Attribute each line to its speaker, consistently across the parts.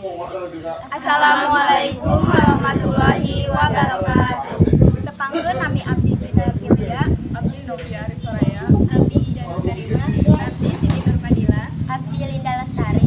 Speaker 1: Assalamualaikum warahmatullahi wabarakatuh. Tepangkeun, nami abdi Cina Firya.
Speaker 2: Abdi Novia Arisoraya.
Speaker 1: Abdi Ida Nurkarima. Abdi Siti Nurfadila. Abdi Linda Lestari.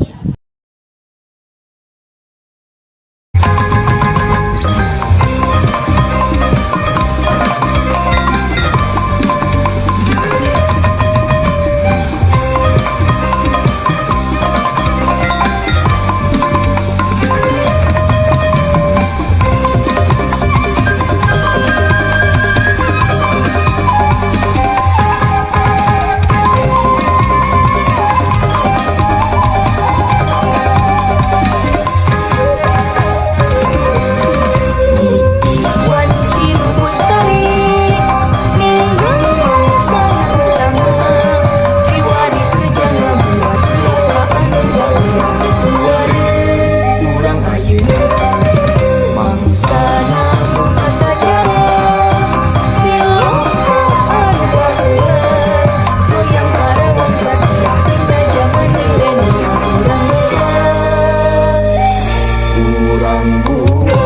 Speaker 3: Wanci nu mustari ninggang mangsa utama, diwaris jana buar siapa anu baheula buareun urang ayeuna mangsana buka sajarah siloka anu baheula goyang karawang katilah dina jaman milenial. Urang buka, urang buka.